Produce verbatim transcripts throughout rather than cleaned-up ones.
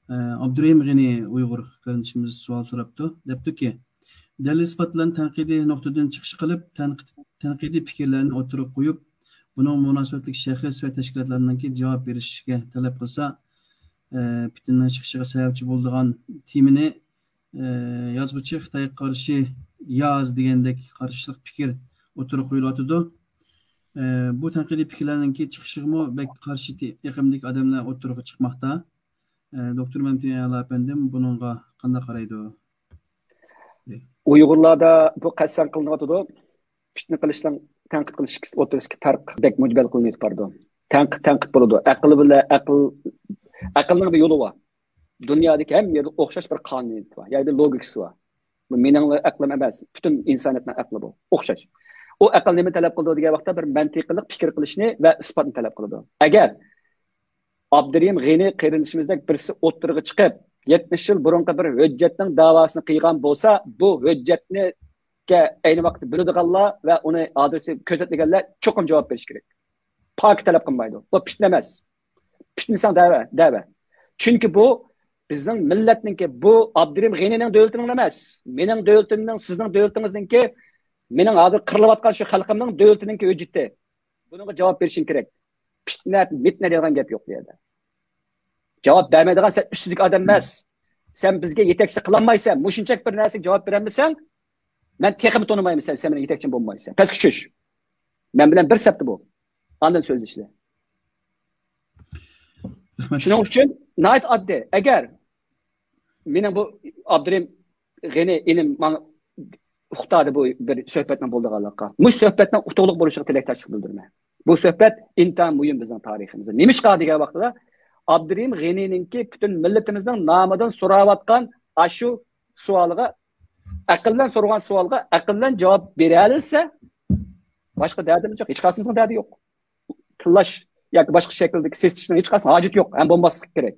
ئابدۇرېھىم غېنى ئۇيغۇر قېرىندىشىمىز سوئال سوراپتۇ. دەپتۇكى، دەلىل-ئىسپات بىلەن تەنقىدىي نۇقتىدىن چىقىش قىلىپ، تەنقىد-، تەنقىدىي پىكىرلەرنى ئوتتۇرىغا قويۇپ، بۇنىڭغا مۇناسىۋەتلىك شەخس ۋە تەشكىلاتلارنىڭكى جاۋاب بېرىشىگە تەلەپ قىلسا، ئە، پىتنىنىڭ چىقىشىغا سەۋەبچى بولىدىغان تېمىنى، ئە، يازغۇچى خىتايغا قارشى ياز دېگەندەك قارشىلىق پىكىر ئوتتۇرىغا قويۇلۇۋاتىدۇ. ئە، بۇ تەنقىدىي پىكىرلەرنىڭكى چىقىشىغىمۇ بەك قارشى تې-، ئېقىمدىكى ئادەملەر ئوتتۇرىغا چىقماقتا. ئە، دوكتور مەمتىمىن ئەلا ئەپەندىم بۇنىڭغا قانداق قارايدۇ؟ ئۇيغۇرلاردا بۇ قەستەن قىلىنىۋاتىدۇ. پىتنە قىلىشنىڭ تەنقىد قىلىش ئوتتۇرىسىدىكى پەرق بەك مۇجمەل قىلىنىۋېتىپ بارىدۇ. تەنقىد تەنقىد بولىدۇ. ئەقىل بىلەن ئەقىل، ئەقىلنىڭ بىر يولى بار. دۇنيادىكى ھەممە يەردە ئوخشاش بىر قانۇنىيىتى بار. يا بىر لوگىكىسى بار. بۇ مېنىڭ ئەقلىم ئەمەس، پۈتۈن ئىنسانىيەتنىڭ ئەقلى بۇ. ئوخشاش. ئۇ ئەقىل نېمە تەلەپ قىلىدۇ دېگەن ۋاقىتتا بىر مەنتىقىلىق پىكىر قىلىشنى ۋە ئىسپاتنى تەلەپ قىلىدۇ. ئەگەر ئابدۇرېھىم غېنى قېرىندىشىمىزدەك بىرسى ئوتتۇرىغا چىقىپ، يەتمىش يىل بۇرۇنقى بىر ھۆججەتنىڭ داۋاسىنى قىلغان بولسا، بۇ ھۆججەتنى ئەينى ۋاقىتتا بىلىدىغانلار ۋە ئۇنى ھازىرچە كۆزەتمىگەنلەر چوقۇم جاۋاب بېرىشى كېرەك. پاكىت تەلەپ قىلمايدۇ. بۇ پىتنە ئەمەس. پىتنىسەڭ دەۋە، دەۋە. چۈنكى بۇ بىزنىڭ مىللەتنىڭكى، بۇ ئابدۇرېھىم غېنىنىڭ دۆلىتىنىڭ ئەمەس. مېنىڭ دۆلىتىمنىڭ، سىزنىڭ دۆلىتىڭىزنىڭكى، مېنىڭ ھازىر قىرىلىۋاتقان شۇ خەلقىمنىڭ دۆلىتىنىڭكى ھۆججىتى. بۇنىڭغا جاۋاب بېرىشىڭ كېرەك. پىتنە، مىتنە دېگەن گەپ يوق بۇ يەردە. جاۋاب بەرمەيدىغان سەن ئۈستىدىكى ئادەم ئەمەس. سەن بىزگە يېتەكچىلىك قىلالمايسەن. مۇشۇنچە بىر نەرسىگە جاۋاب بېرەلمىسەڭ، مەن تېخىمۇ تونۇمايمەن سەن، سەن مېنىڭ يېتەكچىم بولمايسەن. پەسكە چۈش. مەن بىلەن بىر سەپتە بول. ئاندىن سۆزلىشىلە. رەھمەت. شۇنىڭ ئۈچۈن ناھايىتى ئاددىي. ئەگەر مېنىڭ بۇ ئابدۇرېھىم غېنى ئىنىم ماڭا ئۇقتۇردى بۇ بىر سۆھبەتنىڭ بولىدىغانلىقىغا. مۇشۇ سۆھبەتنىڭ ئۇتۇقلۇق بولۇشىغا تىلەكداشلىق بىلدۈرىمەن. بۇ سۆھبەت ئىنتايىن مۇھىم بىزنىڭ تارىخىمىزدا. نېمىشقا دېگەن ۋاقتىدا ئابدۇرېھىم غېنىنىڭكى پۈتۈن مىللىتىمىزنىڭ نامىدىن سوراۋاتقان ئاشۇ سوئالغا، ئەقىل بىلەن سورىغان سوئالغا ئەقىل بىلەن جاۋاب بېرەلىسە، باشقا دەردىمىز يوق. ھېچقايسىمىزنىڭ دەردى يوق. تىللاش ياكى باشقا شەكىلدىكى سېسىتىشنىڭ ھېچقايسى ھاجىتى يوق، ھەم بولماسلىقى كېرەك.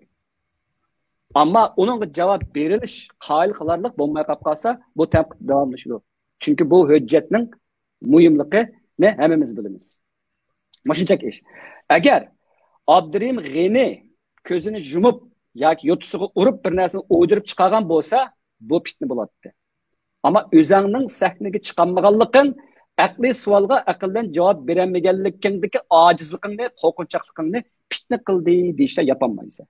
ئەمما ئۇنىڭغا جاۋاب بېرىلىش قايىل قىلارلىق بولماي قاپ قالسا، بۇ تەنقىد داۋاملىشىدۇ. چۈنكى بۇ ھۆججەتنىڭ مۇھىملىقىنى ھەممىمىز بىلىمىز. مۇشۇنچە ئىش. ئەگەر ئابدۇرېھىم غېنى كۆزىنى يۇمۇپ ياكى يوتىسىغا ئۇرۇپ بىر نەرسىنى ئويدۇرۇپ چىقارغان بولسا، بۇ پىتنە بولاتتى. ئەمما ئۆزۈڭنىڭ سەھنىگە چىقالمىغانلىقىڭ، ئەقلىي سوئالغا ئەقىل بىلەن جاۋاب بېرەلمىگەنلىكىڭدىكى ئاجىزلىقىڭنى، قورقۇنچاقلىقىڭنى پىتنە قىلدى دېيىشتە ياپالمايسەن.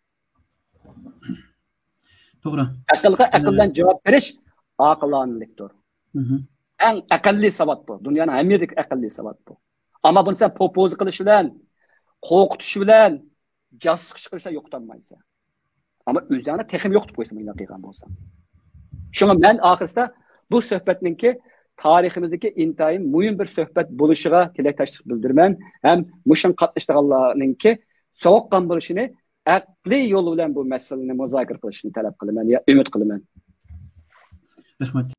توغرا. ئەقىلگە ئەقىل بىلەن جاۋاب بېرىش ئاقىلانىلىكتۇر. مھم. ئەڭ ئەقەللىي ساۋات بۇ. دۇنيانىڭ ھەممە يېرىدىكى ئەقەللىي ساۋات بۇ. ئەمما بۇنى سەن پوپوزا قىلىش بىلەن، قورقۇتۇش بىلەن، جاسۇسلۇق چىقىرىشتا يوقىتالمايسەن. ئەمما ئۆزۈڭنى تېخىمۇ يوقىتىپ قويىسەن، مۇنداق قىلغان بولساڭ. شۇڭا مەن ئاخىرسىدا بۇ سۆھبەتنىڭكى تارىخىمىزدىكى ئىنتايىن مۇھىم بىر سۆھبەت بولۇشىغا تىلەكداشلىق بىلدۈرىمەن ھەم مۇشۇنىڭ قاتنىشىدىغانلارنىڭكى سوغۇققان بولۇشىنى، ئەقلىي يول بىلەن بۇ مەسىلىنى مۇزاكىرە قىلىشىنى تەلەپ قىلىمەن يا ئۈمىد قىلىمەن. رەھمەت.